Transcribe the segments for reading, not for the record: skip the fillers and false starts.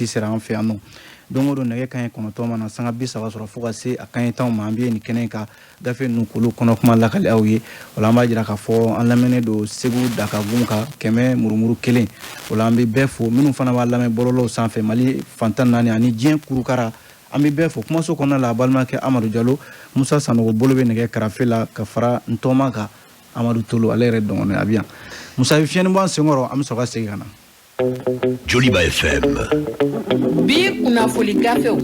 waati sera an fɛ yan nɔ. Don o don, nɛgɛ kanɲɛ 9 mana sanga 30 sɔrɔ fo ka se a kanɲɛ 10 ma, an bɛ nin kɛnɛ kan gafe ninnu k'olu kɔnɔ kuma lakali aw ye. O la, an b'a jira k'a fɔ an lamɛnnen don Segu Dakagun kan, 100 murumuru 1. O la, an bɛ bɛɛ fo. Minnu fana b'a lamɛn bɔlɔlɔw sanfɛ Mali fan 14 ani diɲɛ kurukara, an bɛ bɛɛ fo. Kumaso kɔnɔna la, balimakɛ Amadu Jalo, Musa Sanogo bolo bɛ nɛgɛ karafe la ka fara Ntɔma kan, Amadu Tolo, ale yɛrɛ dɔgɔnin a bɛ yan. Musa bɛ fiɲɛni bɔ an senkɔrɔ, an bɛ sɔrɔ ka segin ka na. Joliba FM. Bi kunnafoli gafew.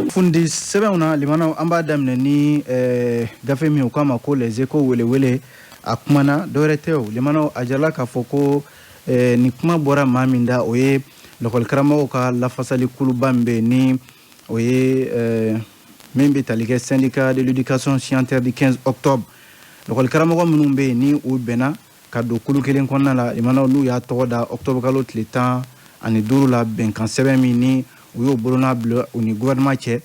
Fundi sɛbɛnw na, limanaw, an b'a daminɛ ni gafe min u k'a ma ko Les Échos welewele. A kumana dɔwɛrɛ tɛ o, limanaw, a jirala k'a fɔ ko nin kuma bɔra maa min da, o ye lɔkɔlikaramɔgɔw ka lafasali kuluba min bɛ yen, ni o ye min bɛ tali kɛ Syndicat de l'éducation signataire du 15 octobre. Lɔkɔlikaramɔgɔ minnu bɛ yen, ni u bɛnna ka don kulu kelen kɔnɔna la, limanaw, n'u y'a tɔgɔ da octobre kalo tile 15 la, bɛnkan sɛbɛn min ni u y'o bolona bila u ni gouvernement cɛ,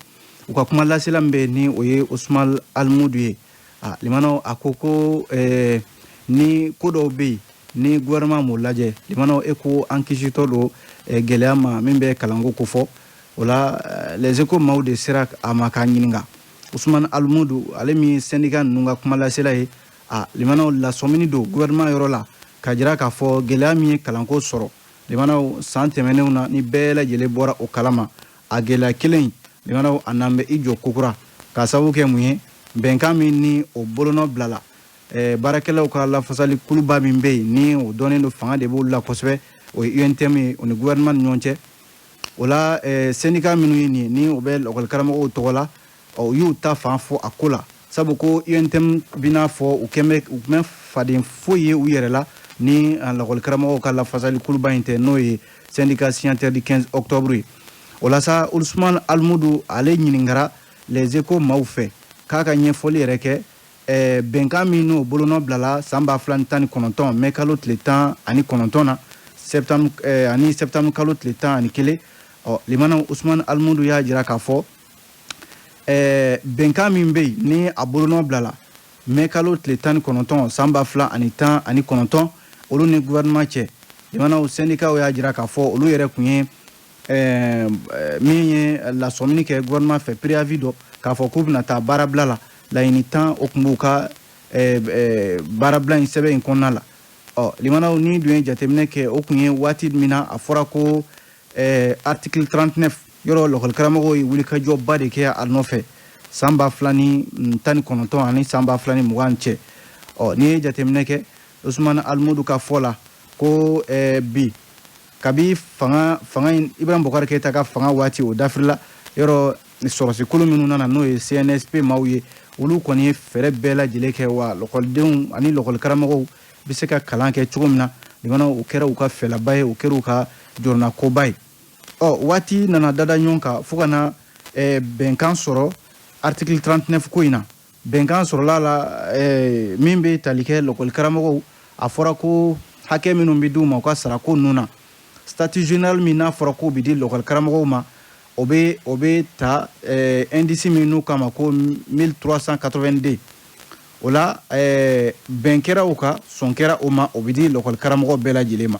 u ka kuma lasela min bɛ yen, ni o ye Usman Alimudu ye. A limanaw, a ko ko ni ko dɔw bɛ yen ni gouvernement m'o lajɛ, limanaw, e ko an kisitɔ don gɛlɛya ma min bɛ kalanko kofɔ. O la, Les Échos maaw de sera a ma k'a ɲininka. Usman Alimudu, ale min ye syndicat ninnu ka kuma lasela ye, a limanaw, lasɔmini don gouvernement yɔrɔ la ka jira k'a fɔ gɛlɛya min ye kalanko sɔrɔ, limanaw, san tɛmɛnenw na, ni bɛɛ lajɛlen bɔra o kalama, a gɛlɛya kelen, limanaw, a n'an bɛ i jɔ kokura k'a sababu kɛ mun ye? Bɛnkan min ni o bolonɔ bilala baarakɛlaw ka lafasali kuluba min bɛ yen, ni o dɔnnen don, fanga de b'olu la kosɛbɛ, o ye UNTM ye, o ni gouvernement ni ɲɔgɔn cɛ. O la, syndicat minnu ye nin ye, ni o bɛ lakɔlikaramɔgɔw tɔgɔ la, ɔ, u y'u ta fan fɔ a ko la, sabu ko UNTM bɛna fɔ u kɛn bɛ u tun bɛ faden foyi ye u yɛrɛ la ni lakɔlikaramɔgɔw ka lafasali kuluba in tɛ, n'o ye Syndicat signataire du 15 octobre ye. O la sa, Usman Alimudu, ale ɲininkara Les Échos maaw fɛ k'a ka ɲɛfɔli yɛrɛ kɛ bɛnkan min n'o bolonɔ bilala san 2019 mai kalo tile 19 na, septembre ani septembre kalo tile 11. Ɔ limanaw, Usman Alimudu y'a jira k'a fɔ bɛnkan min bɛ yen, ni a bolonɔ bilala mai kalo tile 19 san 2019, olu ni gouvernement cɛ, limanaw, syndicats y'a jira k'a fɔ olu yɛrɛ tun ye min ye lasɔmini kɛ gouvernement fɛ, préavis dɔ, k'a fɔ k'u bɛna taa baarabila la. Laɲini 10, o tun b'u ka baarabila in sɛbɛn in kɔnɔna la. Ɔ limanaw, ni dun ye jateminɛ kɛ, o tun ye waati min na a fɔra ko article 39 yɔrɔ, lɔkɔlikaramɔgɔw ye wulikajɔba de kɛ a nɔfɛ san 2019 ani san 2020 cɛ. Ɔ n'i ye jateminɛ kɛ, Usumani Alimudu ka fɔ la ko bi, kabi fanga in, Ibrahim Bɔkari Keyita ka fanga waati o dafirila yɔrɔ, sɔrɔsikulu minnu nana, n'o ye CNSP maaw ye, olu kɔni ye fɛɛrɛ bɛɛ lajɛlen kɛ wa lɔkɔlidenw ani lɔkɔlikaramɔgɔw bɛ se ka kalan kɛ cogo min na. Limanaw, o kɛra u ka fɛlaba ye, o kɛra u ka jɔrɔnakoba ye. Ɔ waati nana dada ɲɔgɔn kan fo ka na bɛnkan sɔrɔ article 39 ko in na. Bɛnkan sɔrɔla la min bɛ tali kɛ lɔkɔlikaramɔgɔw, a fɔra ko hakɛ minnu bɛ d'u ma u ka sarako ninnu na, statut général min n'a fɔra k'o bɛ di lɔkɔlikaramɔgɔw ma, o bɛ ta indice min n'u k'a ma ko 1382. O la, bɛn kɛra o kan, sɔn kɛra o ma, o bɛ di lɔkɔlikaramɔgɔ bɛɛ lajɛlen ma.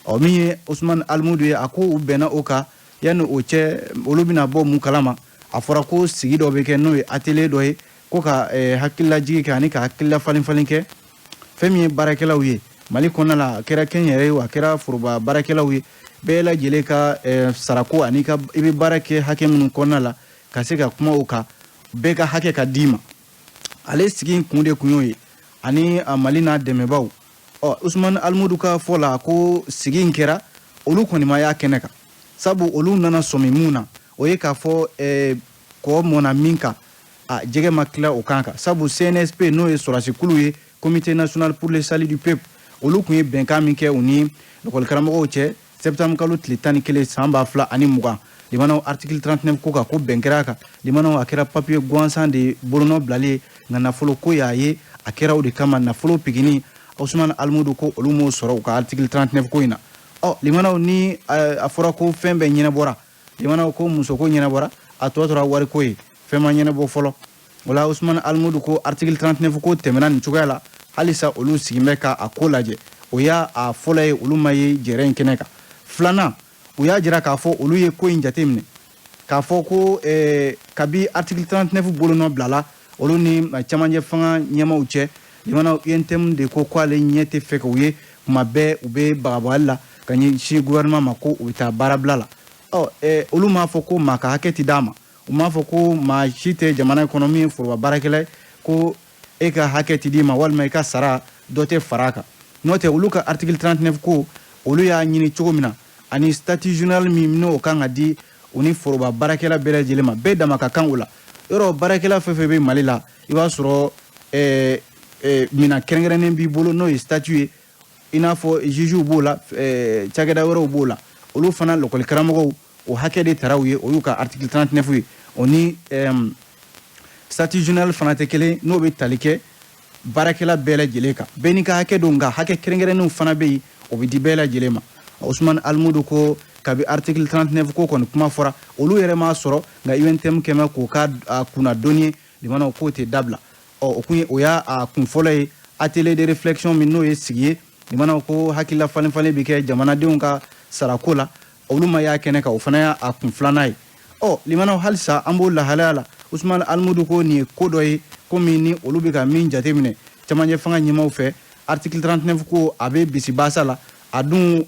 Ɔ min ye Usumani Alimudu ye, a ko u bɛnna o kan. Yanni o cɛ, olu bɛna bɔ mun kalama? A fɔra ko sigi dɔ bɛ kɛ, n'o ye atelier dɔ ye, ko ka hakililajigi kɛ ani ka hakilila falen falen kɛ. Fɛn min ye baarakɛlaw ye Mali kɔnɔna la, a kɛra kɛnyɛrɛ ye o, a kɛra foroba baarakɛlaw ye, bɛɛ lajɛlen ka sarako ani ka i bɛ baara kɛ hakɛ minnu kɔnɔna la, ka se ka kuma o kan, bɛɛ ka hakɛ ka d'i ma. Ale sigi in kun de kun y'o ye, ani Mali n'a dɛmɛbaw. Ɔ Usumani Alimudu ka fɔ la ko sigi in kɛra, olu kɔni ma y'a kɛnɛ kan, sabu olu nana sɔmi mun na, o ye k'a fɔ kɔ mɔnna min kan, a jɛgɛ ma tila o kan kan, sabu CNSP, n'o ye sɔrɔdasikulu ye, Comité national pour le salut du peuple, olu tun ye bɛnkan min kɛ u ni lɔkɔlikaramɔgɔw cɛ septembre kalo tile 11 san 2020, limanaw, article 39 ko kan, ko bɛn kɛra a kan. Limanaw, a kɛra papier gansan de bolonɔ bilalen ye, nka nafolo ko y'a ye, a kɛra o de kama nafolo pigini. Usumani Alimudu ko olu m'o sɔrɔ u ka article 39 ko in na. Ɔ limanaw, ni a fɔra ko fɛn bɛɛ ɲɛnabɔra, limanaw, ko musoko ɲɛnabɔra, a tɔ tora wariko ye, fɛn ma ɲɛnabɔ fɔlɔ. O la, Usumani Alimudu ko article 39 ko tɛmɛna nin cogoya la, halisa olu sigin bɛ ka a ko lajɛ. O y'a a fɔlɔ ye olu ma ye jɛrɛ in kɛnɛ kan. Filanan, u y'a jira k'a fɔ olu ye ko in jateminɛ k'a fɔ ko kabi article 39 bolonɔ bilala olu ni camancɛ fanga ɲɛmaaw cɛ, limanaw, UNTM de ko k'ale ɲɛ tɛ fɛ k'u ye kuma bɛɛ u bɛ bagabagali la ka ɲɛsin gouvernement ma, ko u bɛ taa baarabila la. Ɔ olu m'a fɔ ko maa ka hakɛ ti d'a ma, u m'a fɔ ko maa si tɛ jamana kɔnɔ min ye foroba baarakɛla ye ko e ka hakɛ ti d'i ma walima i ka sara dɔ tɛ fara a kan. N'o tɛ, olu ka article 39 ko, olu y'a ɲini cogo min na, ani statut général min n'o kan ka di u ni foroba baarakɛla bɛɛ lajɛlen ma, bɛɛ dama ka kan o la. Yɔrɔ baarakɛla fɛn fɛn bɛ Mali la, i b'a sɔrɔ minan kɛrɛnkɛrɛnnen b'i bolo, n'o ye statut ye, i n'a fɔ jugew b'o la, cakɛda wɛrɛw b'o la. Olu fana, lɔkɔli karamɔgɔw, o hakɛ de tara u ye, o y'u ka article 39 ye. O ni statut général fana tɛ kelen, n'o bɛ tali kɛ baarakɛla bɛɛ lajɛlen kan. Bɛɛ n'i ka hakɛ don, nka hakɛ kɛrɛnkɛrɛnnenw fana bɛ yen, o bɛ di bɛɛ lajɛlen ma. Usumani Alimudu ko kabi article 39 ko kɔni kuma fɔra, olu yɛrɛ m'a sɔrɔ, nka UNTM kɛmɛ k'o ka kunnadonni ye, limanaw, k'o tɛ dabila. Ɔ o kun ye, o y'a kun fɔlɔ ye. Atelier de réflexion min, n'o ye sigi ye, limanaw, ko hakilila falen falen bɛ kɛ jamanadenw ka sarako la, olu ma y'a kɛnɛ kan, o fana y'a kun filanan ye. Ɔ limanaw, halisa an b'o lahalaya la. Usumani Alimudu ko nin ye ko dɔ ye, ko min ni olu bɛ ka min jateminɛ camancɛ fanga ɲɛmaaw fɛ, article 39 ko a bɛ bisibasa la. A dun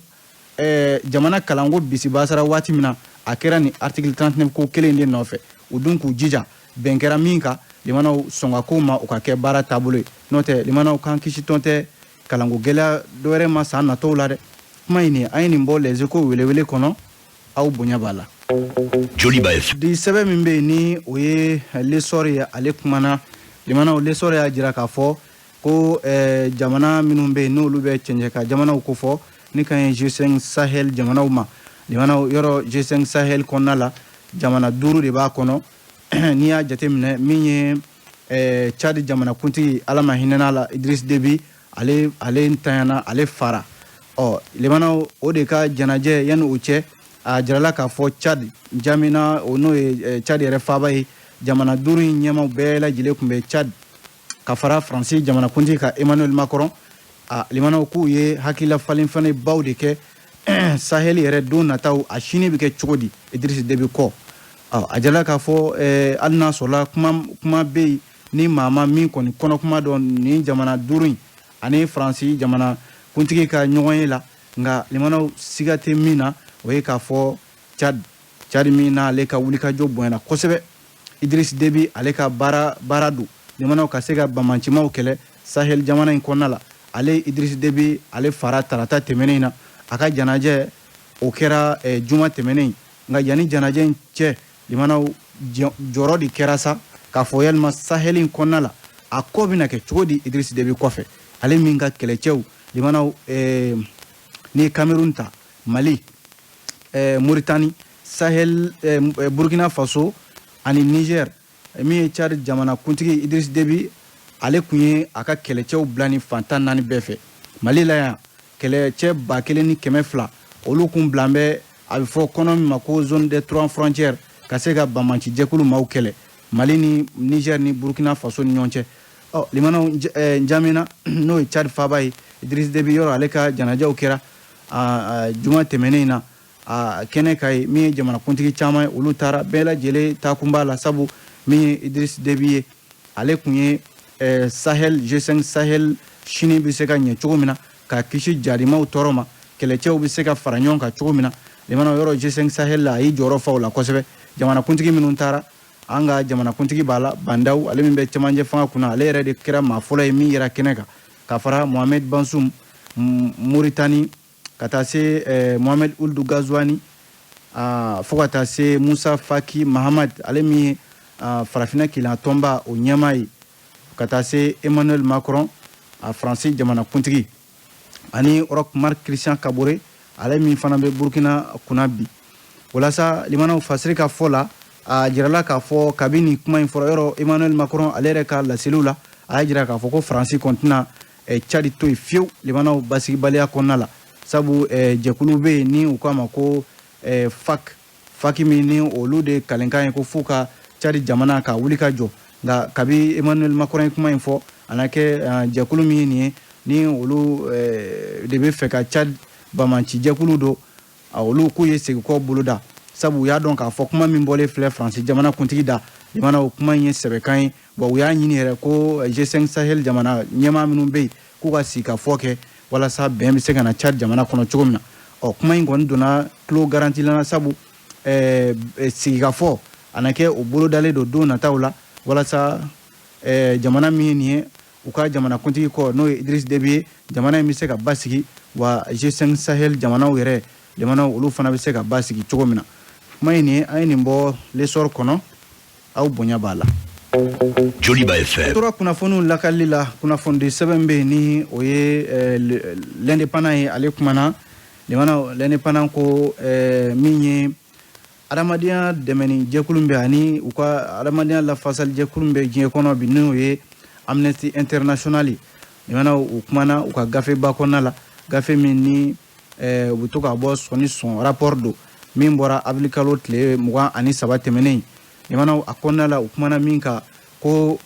jamana kalanko bisibasara waati min na, a kɛra nin article 39 ko kelen de nɔfɛ. U dun k'u jija, bɛn kɛra min kan, limanaw, sɔn ka ko ma, o ka kɛ baara taabolo ye. N'o tɛ, limanaw, k'an kisi tɔn tɛ kalanko gɛlɛya dɔwɛrɛ ma san natɔw la dɛ. Kuma in nin, an ye nin bɔ Les Échos welewele kɔnɔ. Aw bonya b'a la. Joliba FM. Di sɛbɛn min bɛ yen, ni o ye L'Essor ye, ale kumana. Limanaw, L'Essor y'a jira k'a fɔ ko jamana minnu bɛ yen, n'olu bɛ cɛncɛn ka jamanaw kofɔ, ni kan ye G5 Sahel jamanaw ma. Limanaw, yɔrɔ G5 Sahel kɔnɔna la, jamana duuru de b'a kɔnɔ. N'i y'a jateminɛ, min ye Tchad jamanakuntigi, Ala ma hinɛna la, Idriss Déby, ale ntanyana, ale fara. Ɔ limanaw, o de ka jɛnajɛ, yanni o cɛ, a jirala k'a fɔ Tchad, N'Djamena, o n'o ye Tchad yɛrɛ faaba ye, jamana duuru in ɲɛmaw bɛɛ lajɛlen tun bɛ Tchad, ka fara Faransi jamanakuntigi ka Emmanuel Macron. A limanaw, k'u ye hakilila falen falen baw de kɛ Sahel yɛrɛ don nataw, a sini bɛ kɛ cogo di Idriss Déby kɔ. A jirala k'a fɔ hali n'a sɔrɔla kuma bɛ yen ni maa ma min kɔni kɔnɔ kuma dɔn nin jamana duuru in ani Faransi jamana kuntigi ka ɲɔgɔn ye la, nka limanaw, siga tɛ min na, o ye k'a fɔ Tchad min n'ale ka wulikajɔ bonyana kosɛbɛ, Idriss Déby, ale ka baara don, limanaw, ka se ka bamancimaw kɛlɛ Sahel jamana in kɔnɔna la. Ale Idriss Déby, ale fara tarata tɛmɛnen in na, a ka janajɛ o kɛra juma tɛmɛnen. Nka yanni janajɛ in cɛ, limanaw, jɔrɔ de kɛra sa k'a fɔ yalima Sahel in kɔnɔna la, a ko bɛna kɛ cogo di Idriss Déby kɔfɛ, ale min ka kɛlɛcɛw, limanaw, n'i ye Cameroun ta, Mali, Mauritanie, Sahel, Burkina Faso ani Niger. Min ye Tchad jamana kuntigi Idriss Déby, ale kun ye a ka kɛlɛcɛw bila ni fan 14 bɛɛ fɛ. Mali la yan, kɛlɛcɛ 1200, olu kun bilan bɛ, a bɛ fɔ kɔnɔ min ma ko zone des trois frontières, ka se ka banbanci jɛkulu maaw kɛlɛ Mali ni Niger ni Burkina Faso ni ɲɔgɔn cɛ. Ɔ limanaw, N'Djamena, n'o ye Tchad faaba ye, Idriss Déby yɔrɔ, ale ka janajaw kɛra juma tɛmɛnen in na. A kɛnɛ ka ye, min ye jamanakuntigi caman ye, olu taara, bɛɛ lajɛlen taakun b'a la, sabu min ye Idriss Déby ye, ale kun ye Sahel, G5 Sahel sini bɛ se ka ɲɛ cogo min na, ka kisi jadimaw tɔɔrɔ ma, kɛlɛcɛw bɛ se ka fara ɲɔgɔn kan cogo min na. Limanaw, yɔrɔ G5 Sahel la, a y'i jɔyɔrɔ fa o la kosɛbɛ. Jamanakuntigi minnu taara, an ka jamanakuntigi b'a la, Bah N'Daw, ale min bɛ cɛmancɛ fanga kunna, ale yɛrɛ de kɛra maa fɔlɔ ye min yera kɛnɛ kan, ka fara Mohamed Bazoum, Mauritanie, ka taa se Mohamed Ould Ghazouani, fo ka taa se Moussa Faki Mahamat, ale min ye Farafinna kelenya tɔnba o ɲɛmaa ye, ka taa se Emmanuel Macron, a Faransi jamanakuntigi, ani Roch Marc Christian Kaboré, ale min fana bɛ Burkina kunna bi. Walasa limanaw, fasiri ka fɔ la, a jirala k'a fɔ kabi nin kuma in fɔra, yɔrɔ Emmanuel Macron, ale yɛrɛ ka laseliw la, a y'a jira k'a fɔ ko Faransi kɔni tɛna Tchad to yen fiyewu, limanaw, basigibaliya kɔnɔna la, sabu jɛkulu bɛ yen ni u k'a ma ko FAC, FAC min ni olu de kalenkan ye ko f'u ka Tchad jamana ka wuli ka jɔ. Nka kabi Emmanuel Macron ye kuma in fɔ, a na kɛ jɛkulu min ye nin ye, ni olu de bɛ fɛ ka Tchad bamanci jɛkulu don. Olu k'u ye seginkɔ boloda, sabu u y'a dɔn k'a fɔ kuma min bɔlen filɛ Faransi jamana kuntigi da, limanaw, kuma in ye sɛbɛkan ye. Bon, u y'a ɲini yɛrɛ ko G5 Sahel jamana ɲɛmaa minnu bɛ yen, k'u ka sigi ka fɔ kɛ walasa bɛn bɛ se ka na Tchad jamana kɔnɔ cogo min na. Ɔ, kuma in kɔni donna tulo garanti la, sabu sigikafɔ a na kɛ, o bolodalen don don nataw la, walasa jamana min ye nin ye, u ka jamanakuntigi kɔ, n'o ye Idriss Déby ye, jamana in bɛ se ka basigi, wa G5 Sahel jamanaw yɛrɛ, jamanaw olu fana bɛ se ka basigi cogo min na. Kuma in nin ye, an ye nin bɔ L'Essor kɔnɔ, aw bonya b'a la. Joliba FM. Tora kunnafoniw lakalili la, kunnafonidi sɛbɛn bɛ yen ni o ye L'Indépendant ye. Ale kumana, limana, L'Indépendant ko min ye adamadenya dɛmɛni jɛkulu bɛ ani u ka adamadenya lafasali jɛkulu bɛ diɲɛ kɔnɔ bi, n'o ye Amnesty International ye, limana, u kumana u ka gafeba kɔnɔna la, gafe min ni u bɛ to ka bɔ sɔn ni sɔn, rapport don min bɔra avril kalo tile 23 tɛmɛnen. Limana, a kɔnɔna la, u kumana min kan ko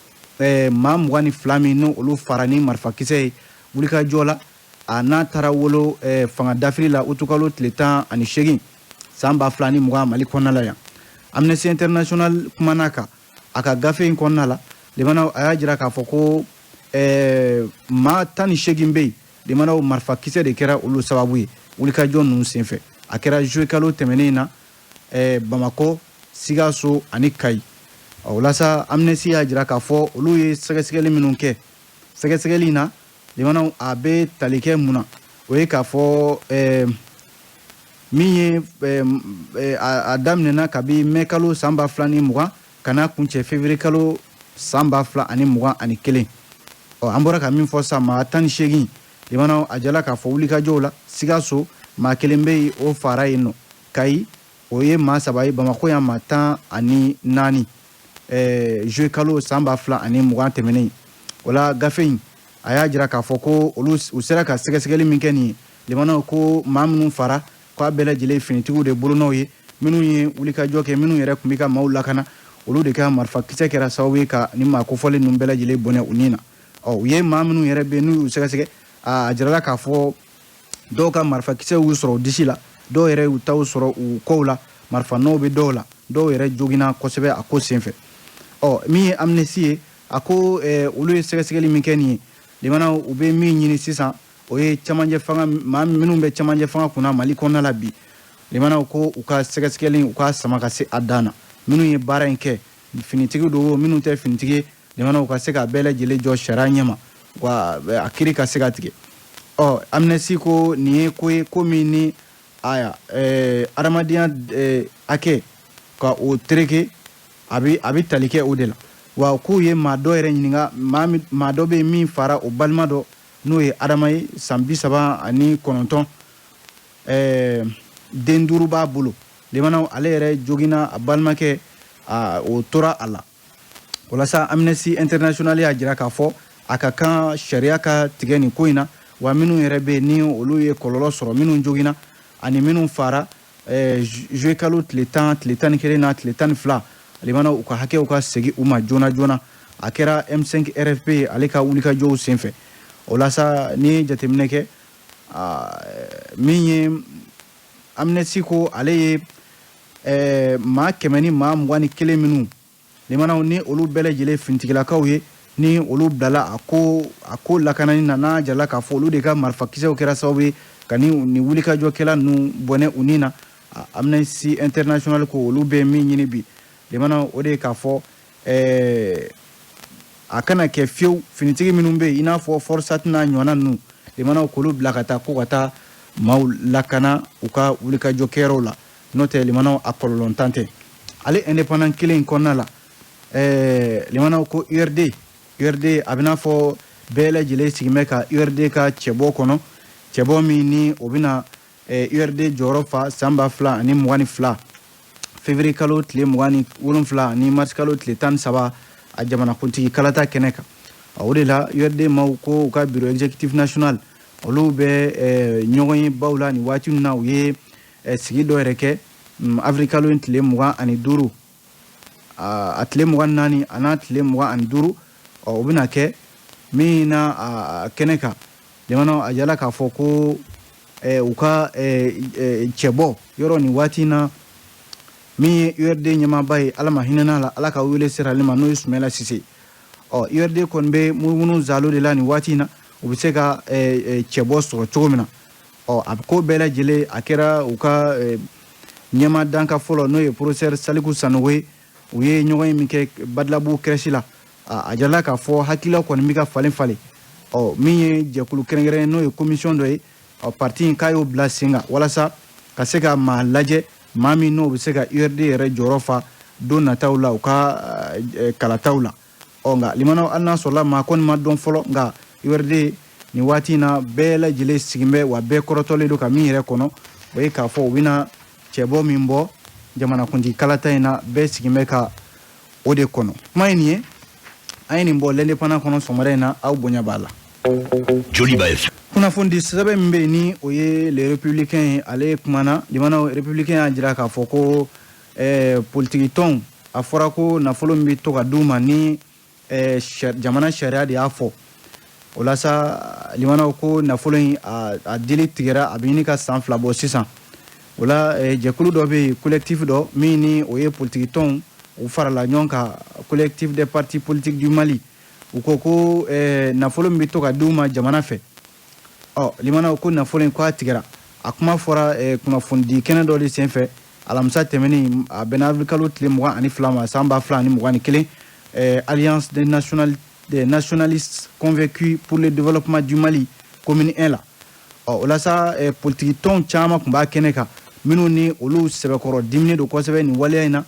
maa 22 min n'o olu fara ni marifakisɛ ye wulikajɔ la, a n'a taara wolo fanga dafiri la utukalo tile 18 san 2020 Mali kɔnɔna la yan. Amnesty International kumana kan a ka gafe in kɔnɔna la. Limanaw, a y'a jira k'a fɔ ko maa 18 bɛ yen, limanaw, marifakisɛ de kɛra olu sababu ye wulikajɔ ninnu senfɛ. A kɛra juillet kalo tɛmɛnen na Bamakɔ, Sikaso ani Kayi. O la sa, Amnesty y'a jira k'a fɔ olu ye sɛgɛsɛgɛli minnu kɛ, sɛgɛsɛgɛli in na, limanaw, a bɛ tali kɛ mun na? O ye k'a fɔ min ye a daminɛna kabi mɛ kalo san 2020 ka n'a kuncɛ février kalo san 2021. Ɔ, an bɔra ka min fɔ sisan, maa 18, limanaw, a jala k'a fɔ wulikajɔw la, Sikaso maa kelen bɛ yen, o fara yen nɔ, Kayi o ye maa saba ye, Bamakɔ yan maa 14, juillet kalo san 2020 tɛmɛnen. O la, gafe in a y'a jira k'a fɔ ko olu u sera ka sɛgɛsɛgɛli min kɛ nin ye, limanaw, ko maa minnu fara, k'a bɛɛ lajɛlen finitigiw de bolonɔw ye, minnu ye wulikajɔ kɛ, minnu yɛrɛ tun bɛ ka maaw lakana, olu de ka marifakisɛ kɛra sababu ye ka ni maa kofɔlen ninnu bɛɛ lajɛlen bɔnɛ u ni na. Ɔ, u ye maa minnu yɛrɛ bɛ yen n'u y'u sɛgɛsɛgɛ, a jirala k'a fɔ dɔw ka marifakisɛ y'u sɔrɔ u disi la, dɔw yɛrɛ y'u taw sɔrɔ u kɔw la, marifa nɔw bɛ dɔw la, dɔw yɛrɛ joginna kosɛbɛ a ko senfɛ. Ɔ, min ye Amnesty ye, a ko olu ye sɛgɛsɛgɛli min kɛ nin ye, limanaw, u bɛ min ɲini sisan, o ye camancɛ fanga maa minnu bɛ camancɛ fanga kunna Mali kɔnɔna la bi, limanaw, ko u ka sɛgɛsɛgɛli u ka sama ka se a dan na. Minnu ye baara in kɛ, finitigi don o, minnu tɛ finitigi ye, limanaw, ka se ka bɛɛ lajɛlen jɔ sariya ɲɛma wa a kiiri ka se ka tigɛ. Ɔ, Amnesty ko nin ye ko ye, ko min ni aya adamadenya hakɛ ka o tereke, a bɛ tali kɛ o de la. Wa k'u ye maa dɔ yɛrɛ ɲininka, maa dɔ bɛ yen min fara o balima dɔ, n'o ye Adama ye, san 39, den duuru b'a bolo. Limanaw, ale yɛrɛ joginna, a balimakɛ a o tora a la. Walasa Amnesty International y'a jira k'a fɔ a ka kan sariya ka tigɛ nin ko in na, wa minnu yɛrɛ bɛ yen ni olu ye kɔlɔlɔ sɔrɔ, minnu joginna ani minnu fara juillet kalo tile 10, tile 11 na tile 12, limanaw, u ka hakɛw ka segin u ma joona joona. A kɛra M5 RFP ale ka wulikajɔw senfɛ. O la sa, n'i ye jateminɛ kɛ, min ye Amnesty ko ale ye maa 121 minnu, limanaw, ni olu bɛɛ lajɛlen finitigilakaw ye, ni olu bilala a ko lakanani na, n'a jirala k'a fɔ olu de ka marifakisɛw kɛra sababu ye ka ni wulikajɔkɛla ninnu bɔnɛ u ni na. Amnesty International ko olu bɛ min ɲini bi, limanaw, o de ye k'a fɔ a kana kɛ fiyewu finitigi minnu bɛ yen, i n'a fɔ FORSAT n'a ɲɔgɔnna ninnu, limanaw, k'olu bila ka taa ko ka taa maaw lakana u ka wulikajɔ kɛyɔrɔw la. N'o tɛ, limanaw, a kɔlɔlɔntan tɛ. Ale Indépendant kelen in kɔnɔna la, limanaw, ko URD, URD, a bɛ n'a fɔ bɛɛ lajɛlen sigin bɛ ka URD ka cɛbɔ kɔnɔ, cɛbɔ min ni o bɛna URD jɔyɔrɔ fa san 2022 février kalo tile 27 ni mars kalo tile 13 a jamanakuntigi kalata kɛnɛ kan. O de la, URD maaw ko u ka bureau exécutif national, olu bɛ ɲɔgɔn ye baw la nin waati min na, u ye sigi dɔ yɛrɛ kɛ avril kalo in tile 25, a tile 24 a n'a tile 25. Ɔ, o bɛna kɛ min na a kɛnɛ kan, jamana, a jala k'a fɔ ko u ka cɛbɔ yɔrɔ nin waati in na. Min ye URD ɲɛmaaba ye, Ala ma hinɛna la, Ala ka wele sera ale ma, n'o ye Sumayila Sise. Ɔ, URD kɔni bɛ munumunu zalo de la nin waati in na, u bɛ se ka cɛbɔ sɔrɔ cogo min na. Ɔ, a ko bɛɛ lajɛlen a kɛra u ka ɲɛma danka fɔlɔ, n'o ye professeur Saliku Sanogo ye. U ye ɲɔgɔn ye min kɛ Badilabu crèche la, a jirala k'a fɔ hakililaw kɔni bɛ ka falen falen. Ɔ, min ye jɛkulu kɛrɛnkɛrɛn, n'o ye commission dɔ ye, ɔ, parti in k'a y'o bila sen kan walasa ka se ka maa lajɛ, maa min n'o bɛ se ka URD yɛrɛ jɔyɔrɔ fa don nataw la, u ka kalataw la. Ɔ, nka limanaw, hali n'a sɔrɔla maa kɔni ma dɔn fɔlɔ, nka URD nin waati in na, bɛɛ lajɛlen sigin bɛ wa bɛɛ kɔrɔtɔlen don ka min yɛrɛ kɔnɔ, o ye k'a fɔ u bɛna cɛbɔ min bɔ jamanakuntigi kalata in na. Bɛɛ sigin bɛ ka o de kɔnɔ. Kuma ye nin ye, an ye nin bɔ L'Indépendant kɔnɔ sɔgɔmada in na, aw bonya b'a la. Joliba FM. Kunnafoni di sɛbɛn min bɛ yen, ni o ye Le Républicain ye, ale kumana. Limanaw, Républicain y'a jira k'a fɔ ko politiki tɔnw, a fɔra ko nafolo min bɛ to ka d'u ma ni jamana sariya de y'a fɔ o la sa. Limanaw, ko nafolo in a dili tigɛra, a bɛ ɲini ka san 2 bɔ sisan. O la, jɛkulu dɔ bɛ yen, collectif dɔ min ni o ye politiki tɔnw u farala ɲɔgɔn kan, Collectif des partis politiques du Mali, u ko ko nafolo min bɛ to ka d'u ma jamana fɛ, ɔ, limanaw, ko nafolo in ko a tigɛra. A kuma fɔra kunnafonidi kɛnɛ dɔ de senfɛ alamisa tɛmɛnen, a bɛnna avril kalo tile 22 ma, san 2021, Alliance des nationalistes convaincus pour le développement du Mali, commune 1 la. Ɔ, o la sa, politiki tɔnw caman tun b'a kɛnɛ kan, minnu ni olu sɛbɛkɔrɔ diminen don kosɛbɛ nin waleya in na,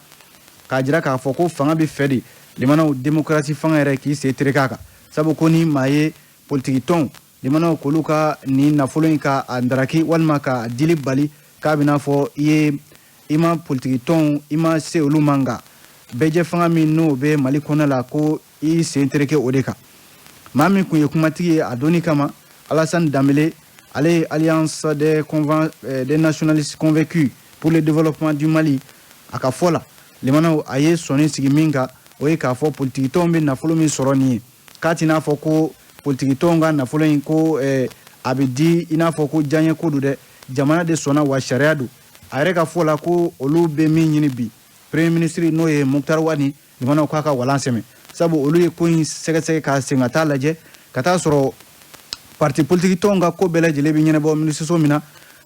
k'a jira k'a fɔ ko fanga bɛ fɛ de, limanaw, démocratie fanga yɛrɛ k'i sen tereke a kan, sabu ko ni maa ye politiki tɔnw, limanaw, k'olu ka nin nafolo in ka a ndaraki walima ka dili bali, k'a bɛna fɔ i ye i ma politiki tɔnw, i ma se olu ma, nka bɛɛjɛ fanga min n'o bɛ Mali kɔnɔ la, ko i sen tereke o de kan. Maa min kun ye kumatigi ye a donni kama, Alassane Dambélé, ale ye Alliance des nationalistes convaincus pour le développement du Mali, a ka fɔ la, limanaw, a ye sɔnni sigi min kan, o ye k'a fɔ politiki tɔnw bɛ nafolo min sɔrɔ nin ye, k'a t'i n'a fɔ ko politiki tɔnw ka nafolo in ko a bɛ di i n'a fɔ ko diyaɲɛ ko don dɛ, jamana de sɔnna wa sariya don. A yɛrɛ ka fɔ la, ko olu bɛ min ɲini bi, premier ministre n'o ye Moctar Ouane, limanaw, k'a ka walan sɛmɛ, sabu olu ye ko in sɛgɛsɛgɛ k'a sen ka taa lajɛ ka taa sɔrɔ parti politique tɔnw ka ko bɛɛ lajɛlen bɛ ɲɛnabɔ minisiriso min na,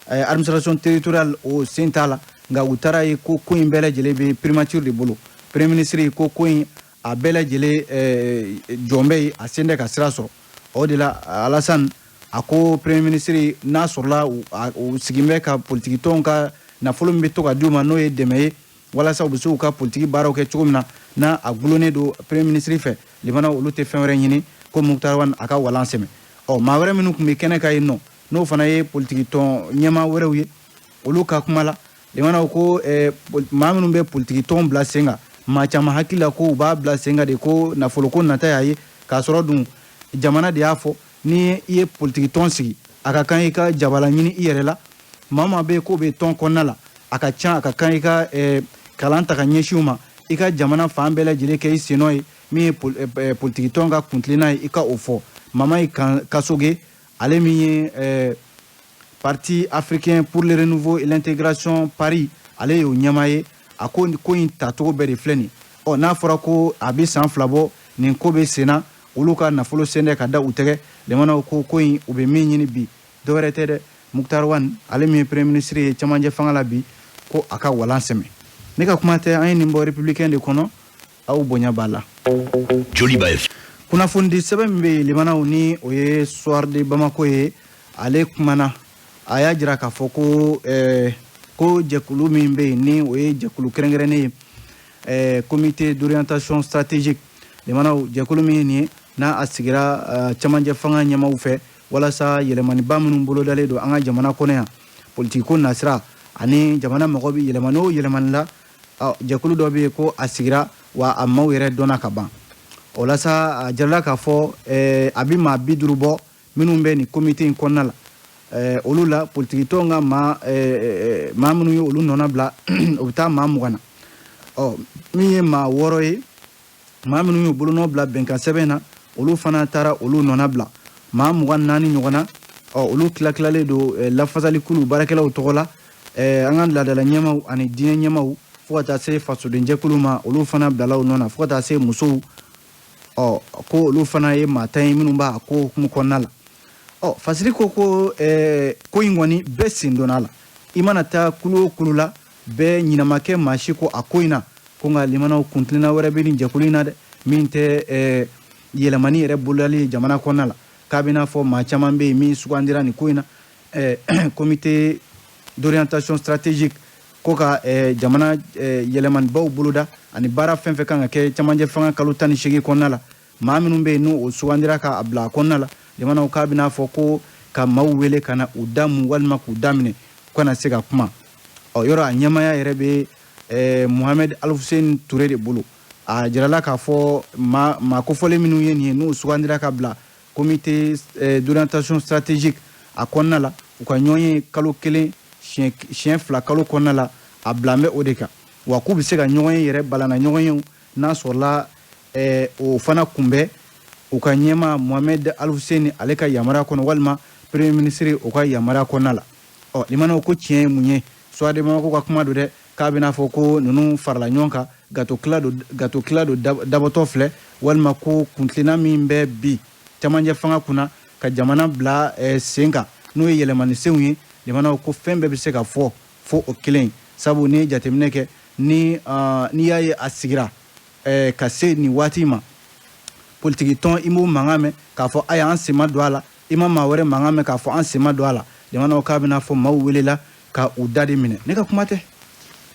administration territoriale, o sen t'a la. Nka u taara ye ko ko in bɛɛ lajɛlen bɛ primature de bolo. Premier ministre ko ko in a bɛɛ lajɛlen jɔn bɛ yen, a sen tɛ ka sira sɔrɔ. O de la, Alassane a ko premier ministre, n'a sɔrɔla u sigin bɛ ka politiki tɔnw ka nafolo min bɛ to ka d'u ma, n'o ye dɛmɛ ye walasa u bɛ se k'u ka politiki baaraw kɛ cogo min na, n'a a gulonnen don premier ministre fɛ, limanaw, olu tɛ fɛn wɛrɛ ɲini ko Moctar Ouane a ka walan sɛmɛ. Ɔ, maa wɛrɛ minnu tun bɛ kɛnɛ kan yen nɔ, n'o fana ye politiki tɔn ɲɛmaa wɛrɛw ye, olu ka kuma la, limanaw, ko maa minnu bɛ politiki tɔn bila sen kan, maa caman hakili la ko u b'a bila sen kan de ko nafoloko nata y'a ye, k'a sɔrɔ dun jamana de y'a fɔ ni i ye politiki tɔn sigi, a ka kan i ka jabala ɲini i yɛrɛ la. Maa maa bɛ yen k'o bɛ tɔn kɔnɔna la, a ka ca a ka kan i ka kalan ta ka ɲɛsin u ma, i ka jamana fan bɛɛ lajɛlen kɛ i sennɔ ye. Min ye politiki tɔn ka kuntilenna ye, i ka o fɔ. Mamayi Kasoge, ale min ye Parti africain pour le renouveau et l'intégration, PARI, ale y'o ɲɛmaa ye, a ko ko in tacogo bɛɛ de filɛ nin. Ɔ, n'a fɔra ko a bɛ san 2 bɔ nin ko bɛ sen na, olu ka nafolo sen dɛ ka da u tɛgɛ. Limanaw, ko ko in, u bɛ min ɲini bi, dɔwɛrɛ tɛ dɛ, Moctar Ouane, ale min ye premier ministre ye cɛmancɛ fanga la bi, ko a ka walan sɛmɛ. Ne ka kuma tɛ, an ye nin bɔ Républicain de kɔnɔ, aw bonya b'a la. Joliba FM. Kunnafonidi sɛbɛn min bɛ yen, limanaw, ni o ye Soir de Bamako ye, ale kumana, a y'a jira k'a fɔ ko jɛkulu min bɛ yen, ni o ye jɛkulu kɛrɛnkɛrɛnnen ye, comité d'orientation stratégique, limanaw, jɛkulu min ye nin ye, n'a a sigira cɛmancɛ fanga ɲɛmaw fɛ walasa yɛlɛmaniba minnu bolodalen don an ka jamana kɔnɔ yan, politiki ko nasira ani jamana mago bɛ yɛlɛmani o yɛlɛmani la, jɛkulu dɔ bɛ yen ko a sigira wa a maaw yɛrɛ dɔnna ka ban. O la sa, a jirala k'a fɔ a bɛ maa 50 bɔ minnu bɛ nin comité in kɔnɔna la. Olu la, politikitɔnw ka maa minnu ye olu nɔna bila, o bɛ taa maa 20 na. Ɔ, min ye maa 6 ye, maa minnu y'u bolonɔ bila bɛnkan sɛbɛn na, olu fana taara olu nɔna bila, maa 24 ɲɔgɔn na. Ɔ, olu tilatilalen don lafasalikulu baarakɛlaw tɔgɔ la, an ka laadala ɲɛmaw ani diinɛ ɲɛmaw, fo ka taa se fasodenjɛkulu ma, olu fana bilala u nɔ na, fo ka taa se musow. Ɔ, ko olu fana ye maa 10 ye minnu b'a ko hukumu kɔnɔna la. Ɔ, fasiri ko ko in kɔni, bɛɛ sen donna a la. I mana taa kulu o kulu la, bɛɛ ɲinama kɛ maa si ko a ko in na ko. Nka limanaw, kuntilenna wɛrɛ bɛ nin jɛkulu in na dɛ, min tɛ yɛlɛmani yɛrɛ bolodali ye jamana kɔnɔna la, k'a bɛna fɔ maa caman bɛ yen min sugandira nin ko in na, Comité d'orientation stratégique, ko ka jamana yɛlɛmanibaw boloda ani baara fɛn fɛn kan ka kɛ camancɛ fanga kalo 18 kɔnɔna la. Maa minnu bɛ yen, n'o o sugandira k'a bila a kɔnɔna la, jamanaw, k'a bɛna fɔ ko ka maaw wele ka na u da mu walima k'u daminɛ u kana se ka kuma. Ɔ, yɔrɔ a ɲɛmaya yɛrɛ bɛ Mohamed Alfousseni Touré de bolo. A jirala k'a fɔ maa maa kofɔlen minnu ye nin ye, n'u sugandira ka bila Comité d'orientation stratégique a kɔnɔna la, u ka ɲɔgɔn ye kalo kelen siɲɛ fila kalo kɔnɔna la, a bila bɛ o de kan. Wa k'u bɛ se ka ɲɔgɔn ye yɛrɛ balana ɲɔgɔn ye, n'a sɔrɔla o fana kunbɛn u ka ɲɛma Mohamed Alfousseni ale ka yamaruya kɔnɔ, walima Premier ministre o ka yamaruya kɔnɔna la. Ɔ, limanaw, ko tiɲɛ ye mun ye? Soir de Bamako ka kuma don dɛ, k'a bɛna fɔ ko ninnu farala ɲɔgɔn kan, gato tila don, gato tila don dabɔtɔ filɛ, walima ko kuntilenna min bɛ bi camancɛ fanga kunna ka jamana bila sen kan, n'o ye yɛlɛmanisenw ye. Limanaw, ko fɛn bɛɛ bɛ se ka fɔ fo o kelen, sabu n'i ye jateminɛ kɛ, ni n'i y'a ye a sigira ka se nin waati ma, politiki tɔn, i m'o mankan mɛn k'a fɔ ayi, an sen ma don a la. I ma maa wɛrɛ mankan mɛn k'a fɔ an sen ma don a la. Jamanaw, k'a bɛna fɔ maaw welela ka u da de minɛ. Ne ka kuma tɛ,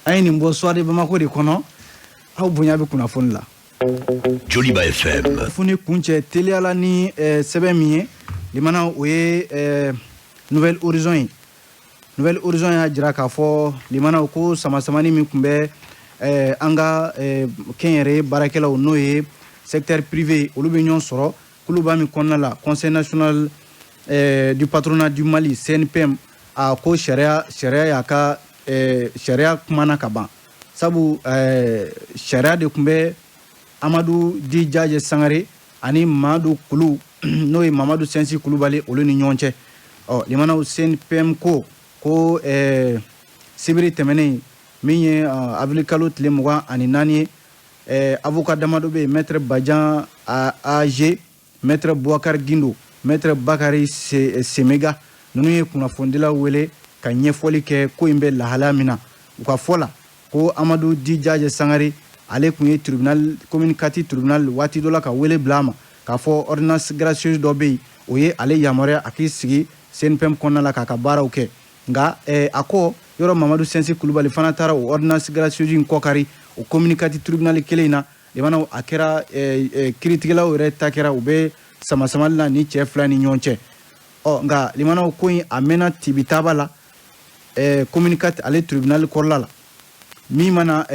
an ye nin bɔ Soir de Bamako de kɔnɔ. Aw bonya bɛ kunnafoni la. Joliba FM. Kunnafoni kuncɛ teliyala ni sɛbɛn min ye, limana, o ye Nouvel Horizon ye. Nouvel Horizon y'a jira k'a fɔ, limanaw, ko samasamani min tun bɛ an ka kɛnyɛrɛye baarakɛlaw, n'o ye secteur privé, olu bɛ ɲɔgɔn sɔrɔ kuluba min kɔnɔna la, Conseil national du patronat du Mali, CNPM, a ko sariya y'a ka sariya kumana ka ban, sabu sariya de tun bɛ Amadu Di Jaje Sangare ani Madu Kulu, n'o ye Mamadu Sɛnsi Kulubali, olu ni ɲɔgɔn cɛ. Ɔ, limanaw, CNPM ko sibiri tɛmɛnen min ye avril kalo tile 24 ye, avocat damadɔ bɛ yen, Maître Bajan AG, Maître Boubacar Guindo, Maître Bakari Semega, ninnu ye kunnafonidilaw wele ka ɲɛfɔli kɛ ko in bɛ lahalaya min na. U ka fɔ la, ko Amadu Di Jaje Sangare, ale tun ye tribunal commune 4 tribunal waati dɔ la ka wele bila a ma k'a fɔ ordonnance gracieuse dɔ bɛ yen, o ye ale yamaruya a k'i sigi CNPM kɔnɔna la k'a ka baaraw kɛ. Nka a ko yɔrɔ Mamadu Sɛnsi Kulubali fana taara o ordonnance gracieuse in kɔkari o commune 4 tribunal kelen in na. Limanaw, a kɛra kiiritigɛlaw yɛrɛ ta kɛra, u bɛ samasamali la ni cɛ fila ni ɲɔgɔn cɛ. Ɔ, nka limanaw, ko in a mɛnna tibitaba la commune 4 ale tribunal kɔrɔla la. Min mana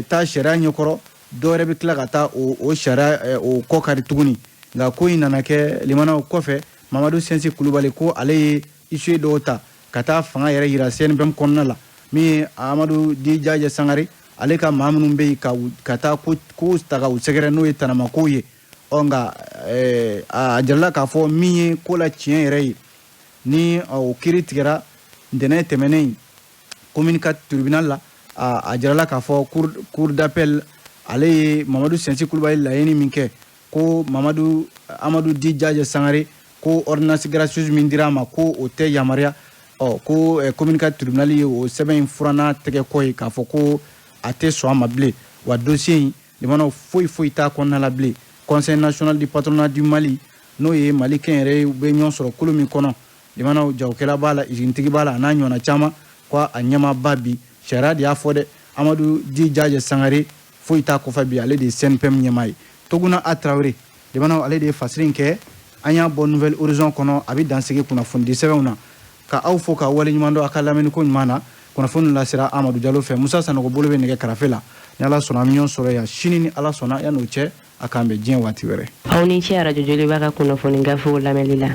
taa sariya ɲɛkɔrɔ, dɔ wɛrɛ bɛ tila ka taa o sariya o kɔ kari tuguni. Nka ko in nana kɛ, limanaw, kɔfɛ Mamadu Sɛnsi Kulubali ko ale ye huissier dɔw ta ka taa fanga yɛrɛ yira CNPM kɔnɔna la, min ye Amadu Di Jaje Sangare ale ka maa minnu bɛ yen, ka taa ko ta ka u sɛgɛrɛ, n'o ye tanamakow ye. Ɔ, nka a jirala k'a fɔ min ye ko la tiɲɛ yɛrɛ ye, ni o kiiri tigɛra ntɛnɛn tɛmɛnen commune 4 tribunal la, a jirala k'a fɔ cour d'appel ale ye Mamadu Sɛnsi Kulubali laɲini min kɛ, ko Mamadu Amadu Di Jaje Sangare ko ordonnance gracieuse min dira a ma, ko o tɛ yamaruya. Ɔ, ko commune 4 tribunal ye o sɛbɛn in furanna tɛgɛ kɔ ye k'a fɔ ko a tɛ sɔn a ma bilen. Wa dossier in, limanaw, foyi foyi t'a kɔnɔna la bilen. Conseil national du patronat du Mali, n'o ye Mali kɛnyɛrɛye bɛ ɲɔgɔn sɔrɔ kolo min kɔnɔ, limanaw, jagokɛla b'a la, izinitigi b'a la, a n'a ɲɔgɔnna caman, ko a ɲɛmaaba bi, sariya de y'a fɔ dɛ, Amadu Di Jaje Sangare foyi t'a kɔfɛ bi, ale de ye CNPM ɲɛmaa ye. Toguna A Tarawele, limanaw, ale de ye fasiri in kɛ. An y'a bɔ Nouvel Horizon kɔnɔ. A bɛ dansigi kunnafonidi sɛbɛnw na. Ka aw fo ka waleɲuman dɔn a ka lamɛnniko ɲuman na. Kunnafoni lasera Amadu Jalo fɛ, Musa Sanogo bolo bɛ nɛgɛ karafe la. Ni Ala sɔnna, an bɛ ɲɔgɔn sɔrɔ yan sini, ni Ala sɔnna. Yan'o cɛ, a k'an bɛn diɲɛ waati wɛrɛ. Aw ni ce Arajo Joliba ka kunnafoni gafew lamɛnli la.